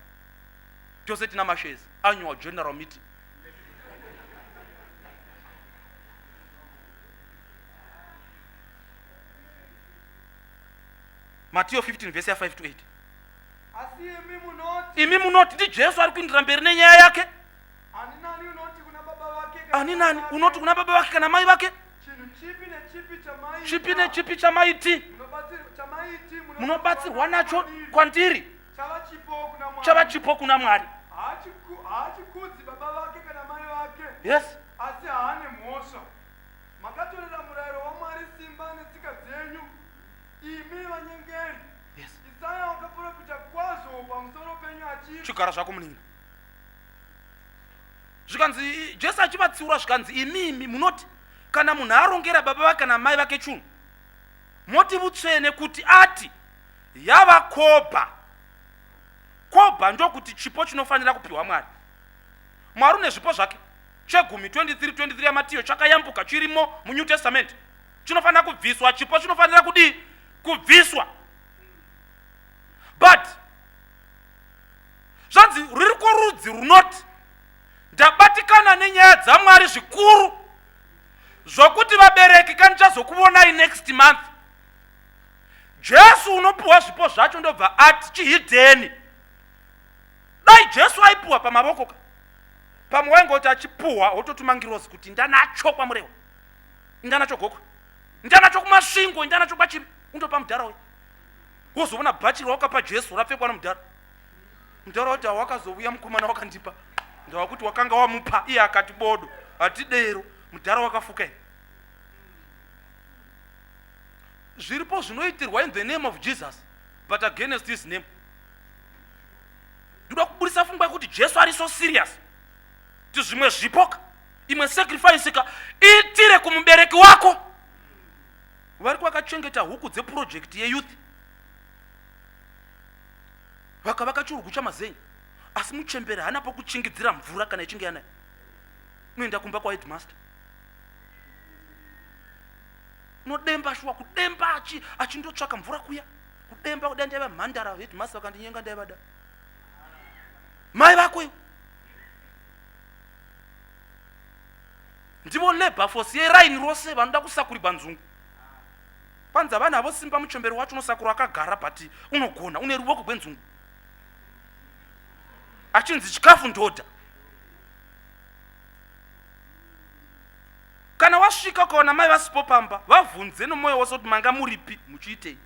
S3: tose tina mashares annual general meeting Matiyo 15 vhesi ya 5 to 8.
S5: Asi imi munoti,
S3: Imi munoti ndiJesu ari kuindira mberi nenyaya yake.
S5: ani nani unoti kuna baba vake kana
S3: Ani
S5: mai
S3: nani
S5: vake,
S3: unoti kuna baba vake kana mai vake
S5: chinhu chipi nechipi chamaita,
S3: chipi nechipi chamaiti
S5: chamaiti
S3: munobatsirwa nacho kwandiri
S5: chava chipo kuna Mwari.
S3: chava chipo kuna Mwari.
S5: Haachikudzi baba vake kana mai vake,
S3: Yes.
S5: asi haane mhosva. Makatorera murayiro waMwari simba netsika dzenyu, imi vanyengeri.
S3: Yes.
S5: Isaya wakaprofita kwazvo pamusoro penyu achiti,
S3: Chigara zvako munin'ina. Zvikanzi Jesu achivatsiura zvikanzi imimi munoti kana munhu arongera baba vake kana mai vake chunhu moti vutsvene kuti ati yava kobha. Kobha ndokuti chipo chinofanira kupiwa Mwari. Mwari une zvipo zvake. Chegumi 23 23 yaMatiyo chakayambuka chirimo muNew Testament. Chinofanira kubviswa, chipo chinofanira kudii? Kubviswa. But zvanzi ririko rudzi runoti ndabatikana nenyaya dzaMwari zvikuru zvokuti vabereki kandichazokuvonai next month. Jesu unopiwa zvipo zvacho ndobva ati chihidheni. Dai Jesu aipuwa pamavoko ka pamwe waingoti achipuhwa wototuma ngirozi kuti ndanacho kwamurewa ndanacho gokwe ndanacho kumasvingo ndanacho kwachivi undopa mudhara uyu wozoona bhachi rawakapa Jesu rapfekwa nomudhara mudhara wati awakazovuya mukomana wakandipa ndawakuti wakanga wamupa iye akati bodo hatidero mudhara wakafuka here zviripo zvinoitirwa in the name of Jesus but against his name ndoda kuburisa pfungwa yekuti jesu ari so serious kuti zvimwe zvipo ka imwe sacrifice ka itire kumubereki wako vari kwakachengeta huku dzeprojekti yeyouth vakavaka chirugu chamazenyi asi muchembere haana pokuchingidzira mvura kana ichinge yanaya unoenda kumba kwaheadmaster unodemba shuwa kudemba achindotsvaka mvura kuya kudemba kudai ndaiva mhandara headmaster vakandinyenga ndaivada mai vako iwe ndivo labor force yeraini rose vanoda kusakurirwa nzungu kwanzi havana havo simba muchemberi wacho unosakura akagara but unogona une ruvoko gwenzungu achinzi chikafu ndoda kana wasvika ukaona mai vasipo pamba vavhunze nomwoyo wose kuti manga muripi muchiitei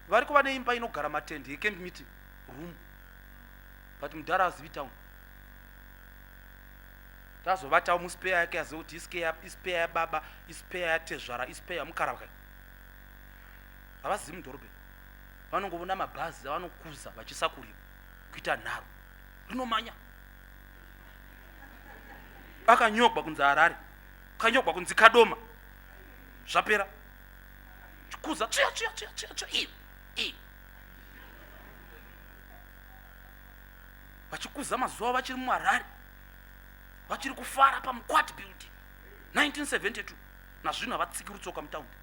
S3: vari kuva neimba inogara matende yecamp meeting room but mudhara azivi town tazovatawo muspeya yake azive kuti ispeya yababa ispeya yatezvara ispeya yamukarabwa havazivi mudhorobheni. Vanongovona mabhazi avanokuza vachisakurirwa kuita nharo. Rinomanya. Akanyogwa kunzi Harare. Kanyogwa kunzi Kadoma. Zvapera. Chikuza tsviya tsviya tsviya tsviya tsviya iyo. Iyo. Vachikuza mazuva vachiri muHarare. Vachiri kufara paMukwati building. 1972 nazvino havatsiki rutsoka mutaundi.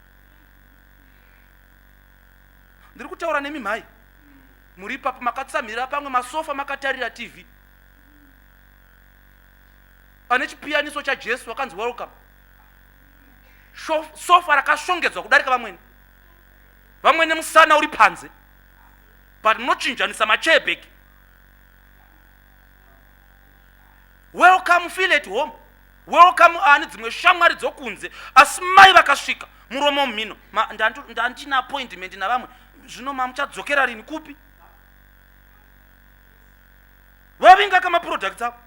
S3: Ndiri kutaura nemi mhai. Muri ipapo makatsamhira pamwe masofa makatarira TV. Pane chipiyaniso chaJesu wakanzi welcome. Sofa rakashongedzwa kudarika vamwene. Vamwene musana uri panze. But munochinjanisa machair Welcome feel at home. Welcome ani dzimwe shamwari dzokunze asi mai vakasvika muromo mumhino ndandina appointment navamwe zvino mamuchadzokera rini kupi vavinga kamaproducts avo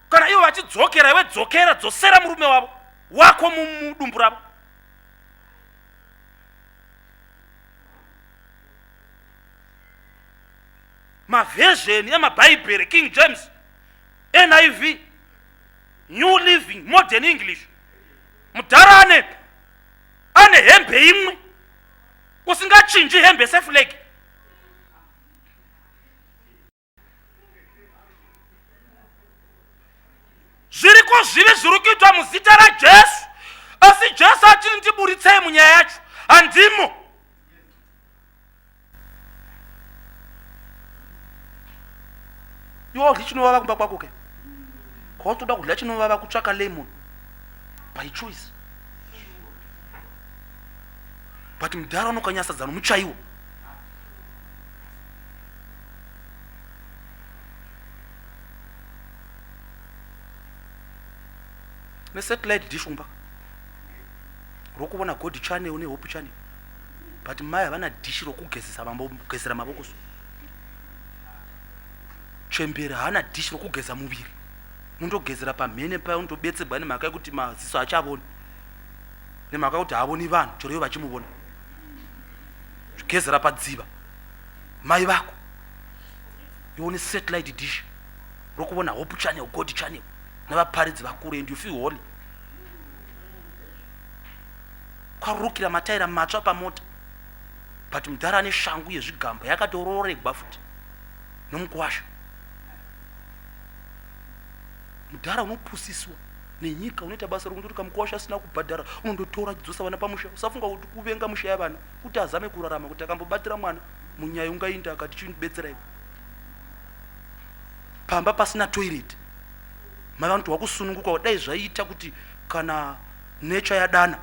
S3: kana ivo vachidzokera iwe dzokera dzosera murume wavo wako mudumbu ravo Maversion emabhaibheri King James, NIV, New Living, Modern English. Mudhara ane ane hembe imwe usingachinji hembe seflag. Zviriko zvivi zviri kuitwa muzita raJesu, asi Jesu achiri ndiburitsei munyaya yacho, handimo. Iwe wadya chinovava kumba kwako ke kwautoda kudya chinovava kutsvaka lemon by choice but mudhara unokanyasadzana muchaiwo nesatellite dish umba rokuvona god channel nehope channel but mai havana dishi rokugezesa kugezera mavoko so chembere haana dishi rokugeza muviri unondogezera pamhene paya unotobetserwa nemhaka yekuti maziso achavoni nemhaka yekuti haavoni vanhu chero ivo vachimuvona gezera padziva mai vako ione satellite dish rokuvona hope channel god channel nevaparidzi vakuru and you feel holy kwarukira mataira matsva pamota but mudhara ane shangu yezvigamba yakatororegwa futi nomukwasha mudhara unopusiswa nenyika unoita basa rokundoti kamukwasha asina kubhadhara unondotora achidzosa vana pamusha usafunga kuti kuvenga musha yavana kuti azame kurarama kuti akambobatira mwana munyaya ungainda akati chindibetsera iwe pamba pasina toilet mai vanoti wakusununguka dai zvaiita kuti kana Nature yadana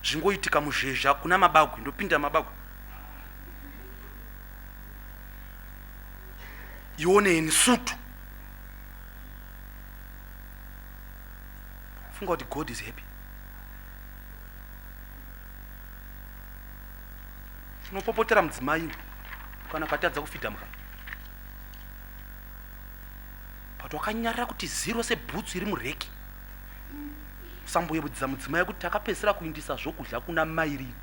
S3: zvingoitika muzhezha kuna mabagwe ndopinda mabagwe ioneni sutu funga kuti god is happy unopopotera mudzimai iwe kana katadza kufidha mukana but wakanyarira kuti zero sebhutsu iri mureki Usamboyeudzidza mudzimai kuti takapedzisira kuindisa zvokudya kuna mai rini.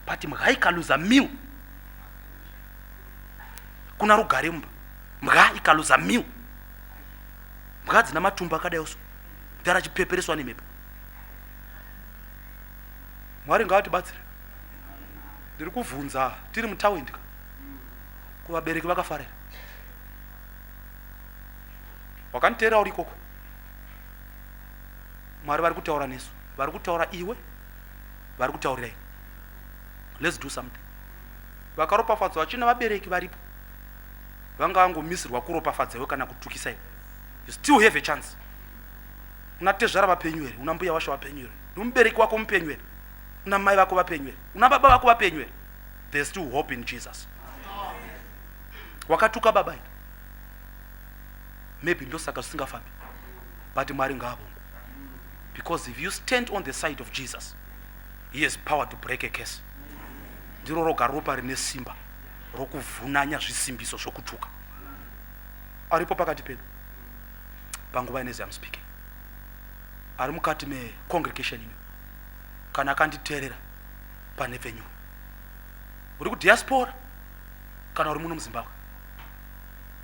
S3: But mbwa ikaluza meal kuna rugare mumba. Mbwa ikaluza meal. Mbwa dzina matumbu akadai so. Mudhara achipepereswa nemhepo. Mwari ngaatibatsire. Ndiri kuvhunza tiri mutawindi ka. Kuvabereki vakafarira. Wakanditeerera uri ikoko. Mwari vari kutaura nesu, vari kutaura iwe, vari kutaurira iwe. Let's do something. Vakaropafadzwa vachina vabereki varipo, vanga vangomisirwa kuropafadza iwe kana kutukisa iwe. You still have a chance. Una tezvara vapenyu here? Una mbuya washo vapenyu here? Nomubereki wako mupenyu here? Una mai vako vapenyu here? Una baba vako vapenyu here? There's still hope in Jesus. Wakatuka baba here? Maybe ndosaka zvisingafambi. But Mwari ngaavongwe. Because if you stand on the side of Jesus, he has power to break a curse. Ndiro roga ropa rine simba rokuvhunanya zvisimbiso zvokutuka. Aripo pakati pedu panguva inezi I'm speaking. Ari mukati mecongregation ino. Kana akanditeerera panhepfenyuro. Uri kudiaspora kana uri muno muZimbabwe,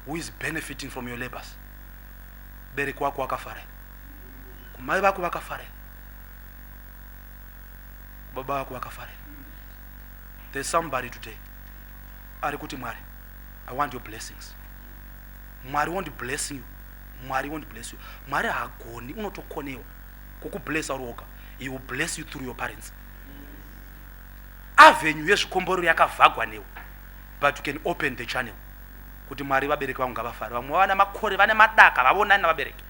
S3: who is benefiting from your labors? Bereki wako wakafara here? Kumai vako vakafara here? Baba vako vakafara here? There's somebody today ari kuti, Mwari, I want your blessings. Mwari won't bless you. Mwari won't bless you. Mwari haagoni, unotokonewa kukublessa uri woga. He will bless you through your parents. Avenue yezvikomborero yakavhagwa newe, but you can open the channel kuti, Mwari, vabereki vangu ngavafare. Vamwe vana makore vane madaka vavonani navabereki.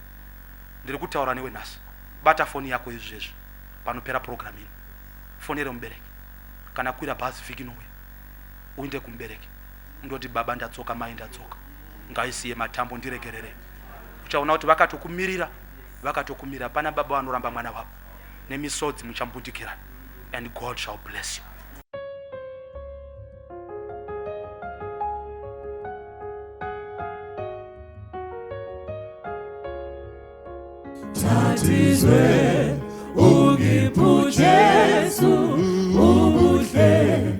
S3: Ndiri kutaura newe nhasi, bata foni yako izvezvi. Panopera program ino, fonere mubereki kana kwira bhazi vhiki inouya, uinde kumubereki, undoti, "Baba ndadzoka, mai ndadzoka, ngaisiye matambo, ndiregerere." Uchaona kuti vakatokumirira, vakatokumirira. Pana baba vanoramba mwana wavo nemisodzi, muchambundikirana, and God shall bless you.
S2: Thathizwe ungiphu Jesu ubuhle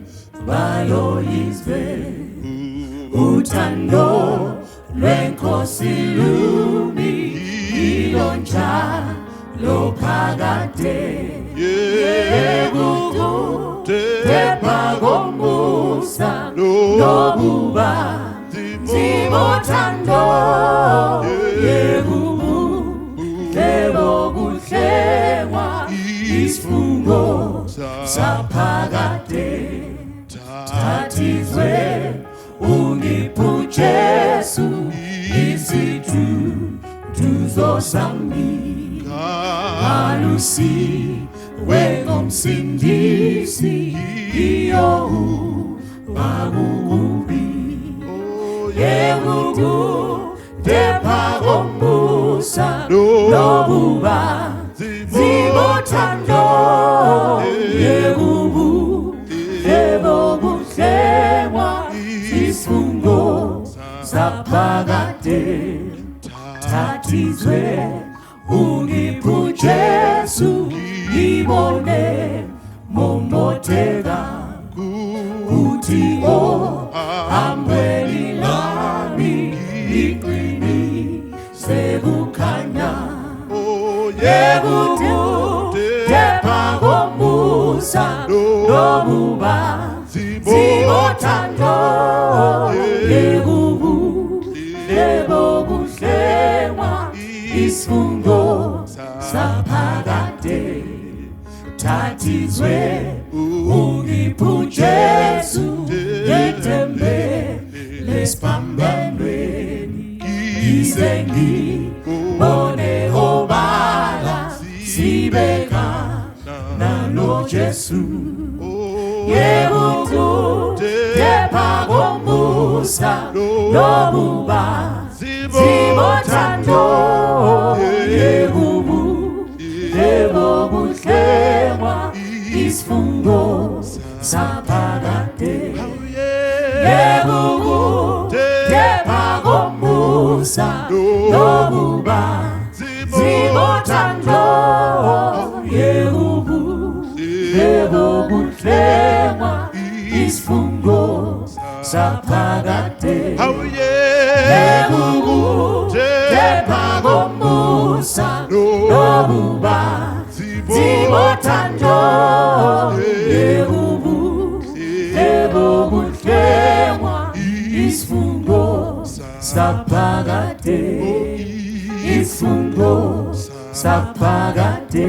S2: balo izwe, uthando lwenkosi lumi ilonjalo phakade. Yekukudepa komusa nobuba zibothando, yekubuhle bokuhlengwa, isifungo saphakade. Thathizwe ungiphu Jesu isiduduzo sami, alusi wengomsindisi iyo bakukubi yekukudepa komusa nobuba zibothando, yekubuhle bokuhlengwa, isifungo saphakade. Thathizwe ungiphu Jesu ngibone momotheka kuthi ohambweni lami iqinise kukhanya, yekukudepa komusa nobuba zibothando, yekubuhle bokuhlengwa, isifungo saphakade. Thathizwe ungiphu Jesu ngithembe lesiphambanweni, ngize ngibone obala sibeka nalo Jesu. Yekukudepa komusa nobuba zibothando, yekubuhle bokuhlengwa, isifungo saphakade. Yekukudepa komusa nobuba zibothando, yekubuhle bokuhlengwa, isifungo saphakade. Yekukudepa komusa nobuba zibothando, yekubuhle bokuhlengwa, isifungo saphakade, isifungo saphakade,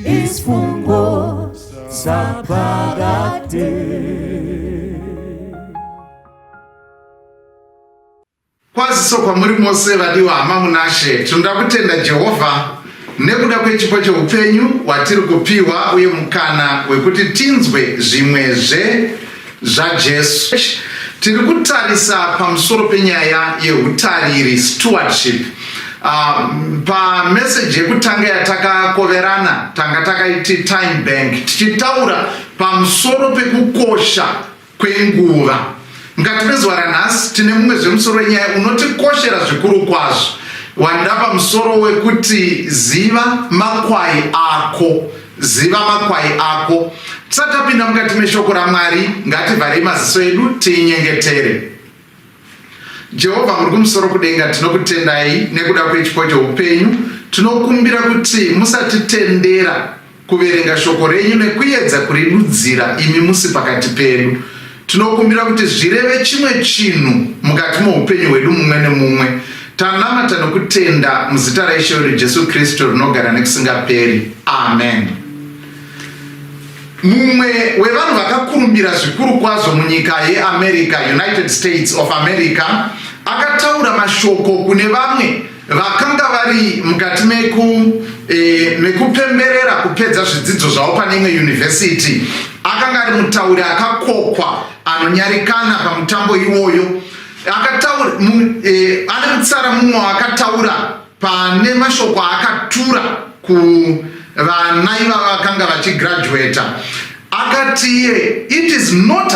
S2: isifungo saphakade.
S4: Kwaziso kwamuri mose vadiwa hama munashe. Tinoda kutenda Jehovha nekuda kwechipo cheupenyu hwatiri kupiwa uye mukana wekuti tinzwe zvimwezve zvaJesu. Tiri kutarisa pamusoro penyaya yeutariri, stewardship. Pameseji yekutanga yatakakoverana tanga takaiti time bank, tichitaura pamusoro pekukosha kwenguva. Mukati mezuva ranhasi tine mumwe zvemusoro wenyaya unotikoshera zvikuru kwazvo, wanda pamusoro wekuti ziva makwai ako, ziva makwai ako. Tisati tapinda mukati meshoko raMwari, ngativharei maziso edu tinyengetere. Jehovha muri kumusoro kudenga, tinokutendai nekuda kwechipo cheupenyu. Tinokumbira kuti musatitendera kuverenga shoko renyu nekuedza kuridudzira imi musi pakati pedu. Tinokumbira kuti zvireve chimwe chinhu mukati moupenyu hwedu mumwe nemumwe. Tanamata nokutenda muzita raIshe wedu Jesu Kristu rinogara nekusingaperi. Amen. Mumwe wevanhu vakakurumbira zvikuru kwazvo munyika yeAmerica, United States of America, akataura mashoko kune vamwe vakanga vari mukati meku e, mekupemberera kupedza zvidzidzo zvavo pane imwe yunivhesiti. Akanga ari mutauri akakokwa anonyarikana pamutambo iwoyo. Akataura e, ane mutsara mumwe waakataura Pane mashoko aakatura kuvana ivava vakanga vachigraduata, akati iye, it is not